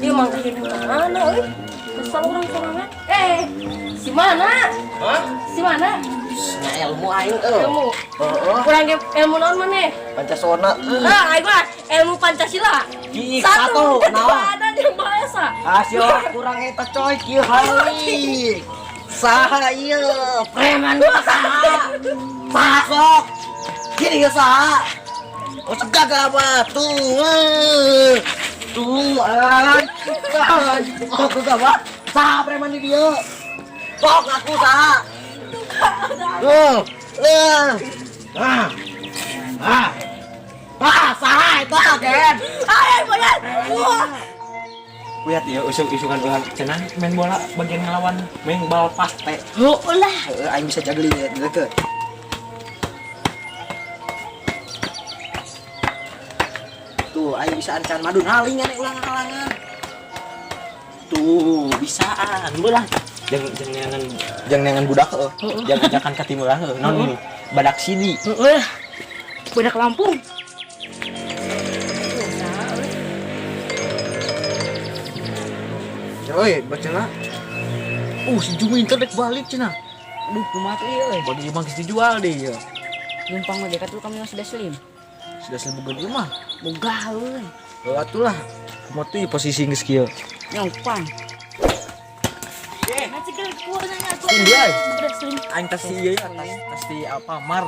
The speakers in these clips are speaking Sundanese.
Ieu mang hiring ka mana euy? Kesel urang sorangan. Eh, si mana? Hah? Si mana? Nya ilmu aing euy. Ilmu. Heeh. Kurang ge ilmu naon maneh? Pancasona. Ah, aing mah ilmu Pancasila. Ki satu, naon? Ketuhanan yang Maha Esa. Ah, siap kurang eta coy kieu hari. Saha ieu? Preman mah saha? Saha sok? Gini ge saha? Oh, gagah batu. Tuh, an. Oh, gagah. Saha preman di dieu? Sok ngaku saha? Tuh. Eh. Ah. Ah. Ah, saha eta, Gen? Ayo, bayar. Wah. Lihat ya, usung-usungan urang cenah main bola bagian ngelawan main bal paste. Heuh lah. Heeh, aing bisa juggling ya, deket. Tuh, aing bisa ancan madun halingan ulang halangan. Tuh, bisaan belah. Jangan jangan jangan jangan budak heuh. Jangan ajakan ka timur heuh. Naon ini? Badak sidi. Heeh. Budak Lampung. Oi, baca. Si Juminten rek balik cenah. Aduh, kumaha tuh ieu euy. Bagi emang geus dijual deh ya. Numpang mah dekat tuh kami sudah slim. Sudah slim boga ieu mah. Boga euy. Heuh atuh lah. Kumaha tuh posisi geus kieu. Nyumpang. Slim dia. Slim. Aing tas si ieu ya, tas tas di apa Mar.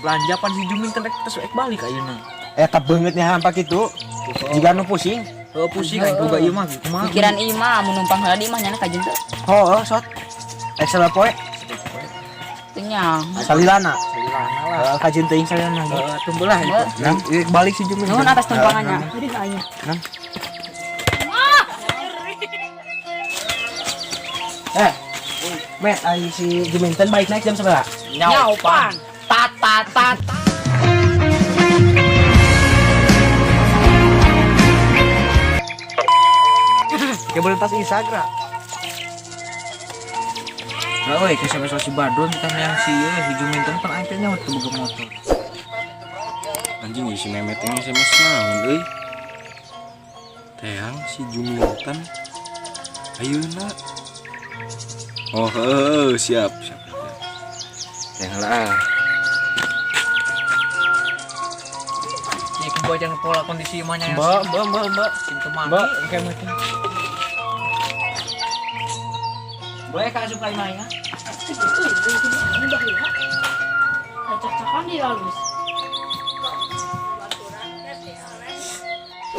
Belanja pan si Juminten rek tes rek balik ayeuna. Eta beungeut nya hampa kitu. Jiga nu pusing. Heuh pusing aing boga ieu mah kumaha. Pikiran ieu mah mun numpang heula di mah nyana kajen teu. Heuh, sot. Excel poe Teu nyaho. salilana. Salilana lah. Heeh, kajen teuing salilana. Heuh, tunggu lah itu. Nah, balik si Juminten. Nuhun atas tumpangannya. Aduh aing. Nah. Eh, Met, aing si Juminten balik naik jam seberapa? Nyaupan. Tat tat tat. Ya boleh tas Instagram. Nah, euy, ke SMS si Badrun kita yang si ieu si Juminten pan aing teh nyawa teu boga motor. Anjing si Memet yang SMS naon euy. Teang si Juminten. Ayeuna. Oh, heuh, siap, siap. Teang lah. Ya kumaha jangan pola kondisi imahnya yang Mbak, mbak, mbak, mbak. Pintu mati. Mbak, engke mati. Boleh ka asup ka imah aing? Cocok-cocokan di halus.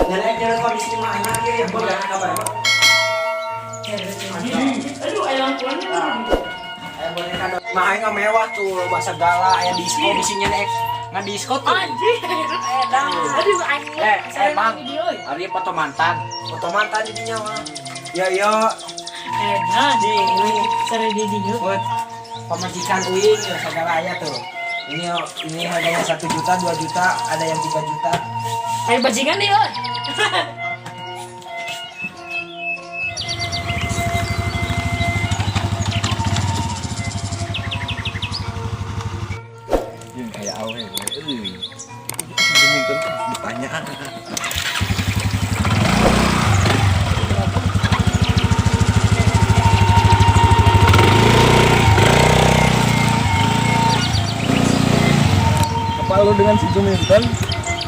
Nyana jalan kondisi imah aing kieu ya, boleh kabar, Mbak. Aduh, ayam kulanya. Aya boneka do. Imah aing mah mewah tuh, loba segala aya disko bisinya nek ngadisko tuh. Anjir. Aduh, anjing. Eh, eh, Bang. Ari foto mantan. Foto mantan jadinya mah. Ya ya, Edan. ini Sare di dieu. buat pemajikan uing ya segala aya tuh. Ini ini harganya 1 juta, 2 juta, ada yang 3 juta. Ayo bajingan nih, euy. Jeung aya awe euy. Si Juminten ditanya. Apa lu dengan si Juminten?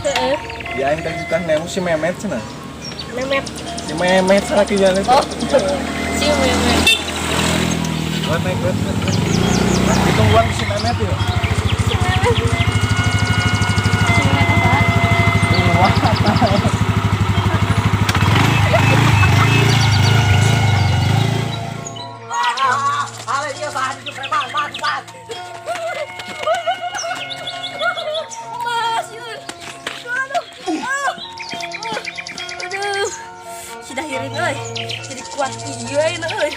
Heeh. Ya aing teh suka nemu si Memet cenah. Memet. Si Memet sakinya jalan. Oh. Si Memet. Buat naik, buat, buat, buat. Ditungguan si Memet ya. Si Memet. Si Memet apa? Wah, Ale dia saha di preman, pan, pan. Mas, yun. Aduh. Aduh. Si dahirin euy. Jadi kuat ieu ayeuna euy.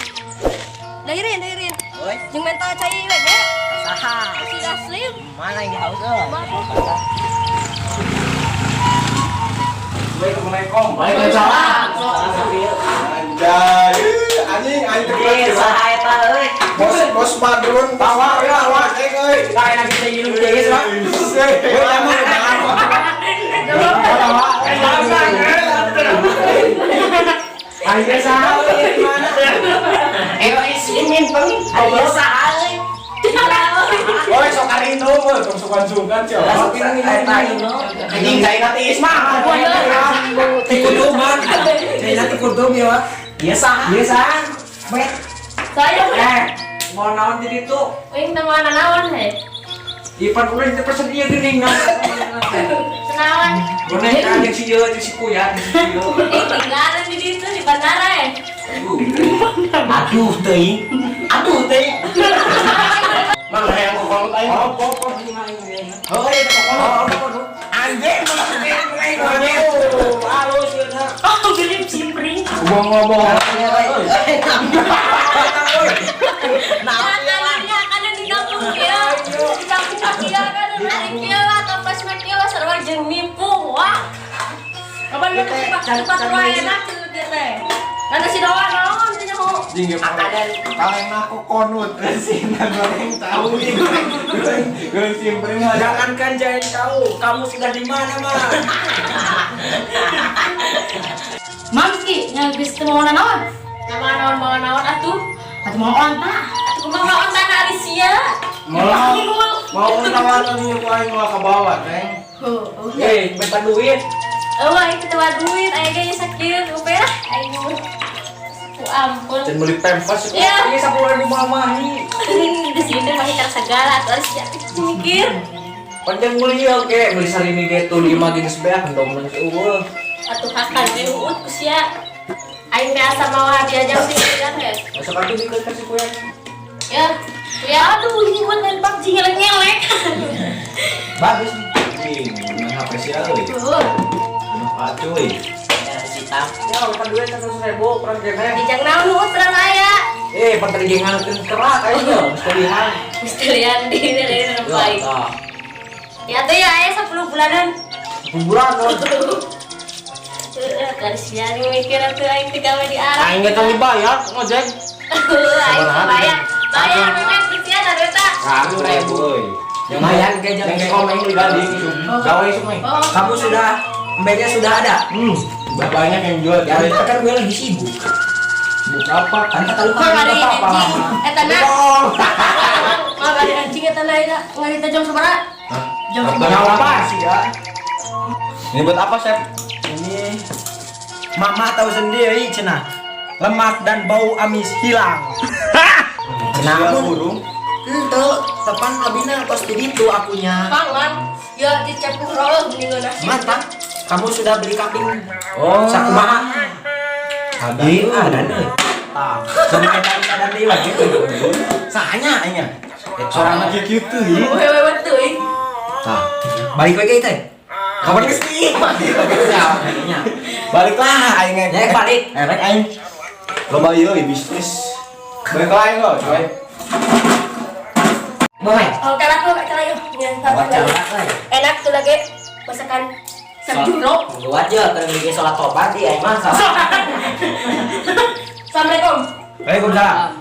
Dahirin, dahirin. Oi, Jeung mental cai we ge. saha? Si Daslim. Mana yang haus euy? Assalamualaikum. Waalaikumsalam. Anjay, anjing aing teh Eh, saha eta euy? Bos bos Badrun tawa ya, awak aing euy. Kayak lagi teh minum teh geus, Pak. Heuh, tawa. Tawa. Ayo saha euy di mana? Eh si Imin pang. Ayo saha euy. Oi, sok ari itu, euy, tong sugan-sugan sia. Anjing cai nanti Isma. Tikudum, Bang. Cai nanti kudum ya, Pak. Iya saha. Iya saha. Bet. Saya Eh, mau naon jadi itu? Wing teu mau naon he. Ipan udah itu pesen ieu geuning naon. Senawan. Boneka jeung si ieu jeung si Kuya, jeung si ieu. Tinggalan di ditu di bandara eh. Aduh teuing. Aduh teuing. Mang hayang kokolot aing. Oh, pokok ini mah ini. Heuh, eta kokolot. Oh, Anjing, anjing. Halus ieu na. Oh, beli simpring. Ngomong-ngomong. Nah, kan di kampung kieu. Di kampung kieu kan ari kieu lah kompas mah kieu sarua jeung nipu wah. Kapan mah tempat wae enak kieu teh. Nanti si doa naon teh nyaho. Jing kalengna kokonut resina goreng tahu goreng goreng goreng simpring aja. Jangankan jangan tahu, kamu sudah di mana, Mang? Mamski, nya geus teu mau naon? Nama naon mau naon atuh? Atuh mau onta. Atuh kumaha mau onta na ari sia? Mau mau tawaran ieu ku aing moal kabawa, Teng. Heuh. Eh, minta duit. Eueuh aing teu duit, aya ge sakieu rupiah lah aing mah. Ku ampun. Can beli pampers. Ya. Ini 10.000 mamahi. Di sini teh masih karena segala atuh ari sia mikir. Panjang mulia oke, beli sarimi ge tuh lima geus beak endong geus eueuh. Atuh hakan we uut ku sia. Aing teh asa mawa diajak sih kuya teh. Masa kartu dikeun ka si Kuya. Ya, kuya aduh ini buat main PUBG ngelek-ngelek. Bagus nih. Ih, menang HP sia euy. Tuh, Menang cuy. Ya si tam. Ya, lepas duit 100.000 perang kene. Dijang naon uut perang aya. Eh, pan tadi ge nganukeun kerak aing ge, geus teulihan. Geus teulihan di dari Ya, baik. Ya teh ya aya 10 bulanan. Bulan loh. Heeh, dari sia mikir atuh aing teh gawe di Arab. Aing ge teu dibayar ngojek. Aing teh bayar. Bayar memek di sia da eta. 100.000 euy. Lumayan ge Yang jang komeng dibanding. Gawe sumeng. Kamu sudah embernya sudah ada. Banyak yang jual. Ya, kan gue lagi sibuk. Buka apa? Kan kata lu kan Ngari apa-apa. anjing eta na. Ngari anjing eta na eta ngari teh jam sabaraha? Jam Nyawa sabaraha? apa sih ya? Ini buat apa, Chef? Ini Mama tahu sendiri cenah. Lemak dan bau amis hilang. Cenah burung. Henteu, tepan abina tos di ditu akunya. Pangan. Ya dicampur roh mendingan nasi. Mantap. Kamu sudah beli kambing. Oh, Sakumaha? Ada. Iya, ada nih. Tah, sama kita ada deui lagi. Sahanya aing. Sorangan kieu kieu teuing. Wewe wewe teuing. Tah. Balik lagi teh. Kapan geus di? Baliklah aing Ya, balik. Erek aing. Loba ieu bisnis. Balik lah aing lo, coy. Boleh. Oh, kalah tuh, kalah yuk. Ya, satu lagi. Enak tuh lagi masakan Sarjuro. Gua aja kalau bikin sholat tobat di aing mah. Assalamualaikum. Waalaikumsalam.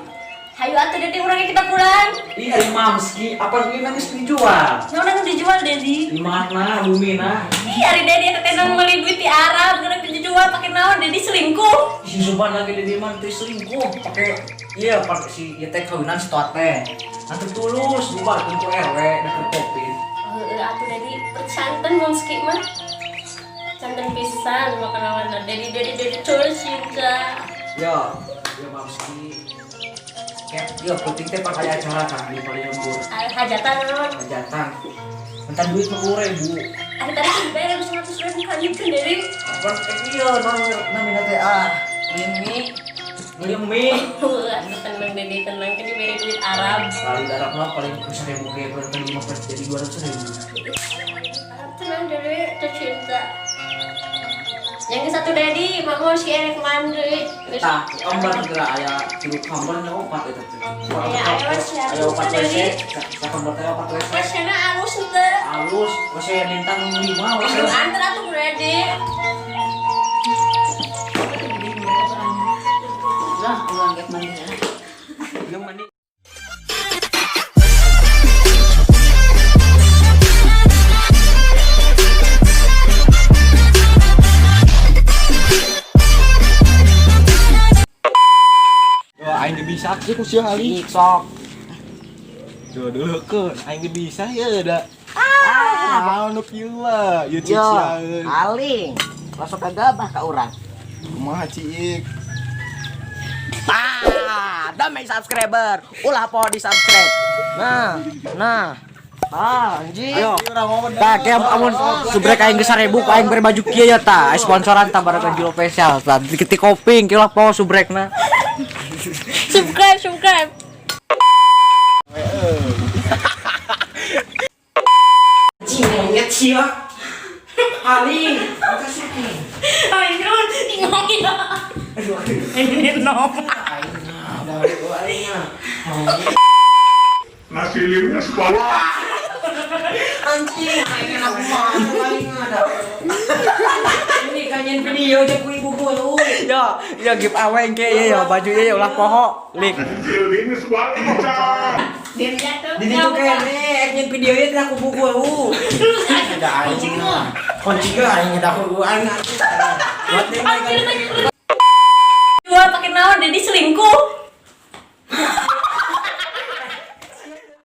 Hayu atuh Dedi urangnya kita pulang. Iya, Mamski, apa ini nanti dijual? Nah, udah dijual Dedi. Di mana bumi nah? Ih, hari Dedi eta teh nang meuli duit di Arab, geus dijual pakai naon Dedi selingkuh. Si Suban lagi di mana teh selingkuh pakai iya pakai si ieu teh kawinan si Toat teh. Nanti tulus bubarkeun ku RW deket Covid. Heeh, atuh Dedi percanten Mamski mah. Canten pisan makan awan Dedi Dedi Dedi terus cinta. Ya, ya Mamski. Kayak ya penting teh pakai acara kan di paling lembur. Hajatan naon? Hajatan. Minta duit 50.000. Ari tadi kan bayar 100.000 kan itu Dedi. Apa iya non namina teh ah. Ini Beli mie. Atuh tenang Dedi tenang kan diberi duit Arab. Kali darah mah paling 1.000 ge berarti 5 jadi 200.000. Arab tenang Dedi tercinta. Yang ke satu Dedi, mau si Erek mandi. Tah, ambar geura aya tilu kamar nya opat eta teh. Aya aya WC. Aya opat WC, sakamar teh opat WC. WC-na alus henteu. Alus, WC bintang 5 WC. Aduh, anter atuh ku Dedi. lah ulang gek mandi. Yang mandi. Bisa kieu ku sia hali. Cik sok. Duh dulu keun, aing ge bisa ya da. Ah, naon nu kieu lah, ieu cik Yo, siaeun. aling. Langsung kagabah ka urang. Kumaha cik? Ah, damai subscriber. Ulah po di subscribe. Nah, nah. Ah, anjing. Ayo. Tah, kayak amun subrek aing geus 1000 ku aing bere baju kieu ya tah. Aya sponsoran tah barengan Jul Official tah. Diketik koping kieu lah po subrekna. Subscribe, subscribe. Monyet sia. Aling. Ayo, ngomongin. Ini nom. Nasi liwet sekolah. Anjing, aing aku mah aing ada. Ini kanyen video aja ku ibu gua lu. Yo, yo give away engke ye yo baju ye ulah poho. Lik. Nasi liwet sekolah. Biar jatuh. Di ditu kene ek nyen video ye teh aku buku lu. Ada aing. Kunci ge aing da ku aing. Buat Dua pakai naon, Dedi selingkuh.